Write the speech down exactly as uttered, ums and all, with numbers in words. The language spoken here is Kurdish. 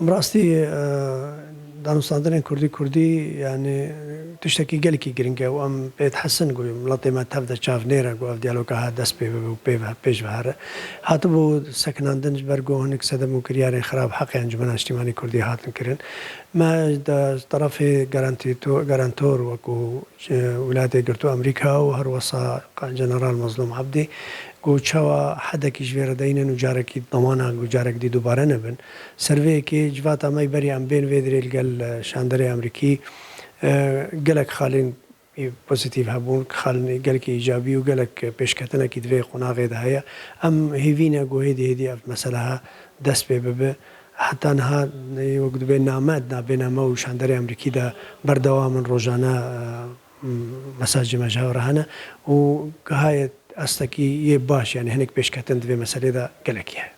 Em rastî, e, danûstandinên kurdî kurdî, yani, tiştekî gelekî giring e û em pê dihesin ku miletê me tev de çav nêre ku ev diyaloga ha dest pê bibe û pê ve-, pêş ve here. Hatibû sekinandin ji ber ku hinek sedem û kiryarên xirab heqê Encûmena Niştîmanî Kurdî hatin kirin. Me de terefê garantîto-, garantor wekû, e, Wîlayetê Girtû Amerîka û her wesa General Mazlûm Ebdî ku çawa hedekî ji vê re deynin û carekî demana ku carek dî dubare nebin. Ser vê yekê civata me berî em bên vê dirê li gel, e, şanderê Amerîkî, e, gelek xalên, e, pozîtîf hebûn, xalên gelekî îcabî û gelek pêşketinekî di vê qonaxê de heye. Em hêvî ne ku hêdî hêdî ev mesele ha dest pê bibe. Heta niha, e, wek dibê name di navbêna me û şanderê Amerîkî de berdewam in rojane, e, mesajê me ji hev re hene û gihayê astekî yê baş, yani hinek pêşketin di vê meselê de gelekî heye.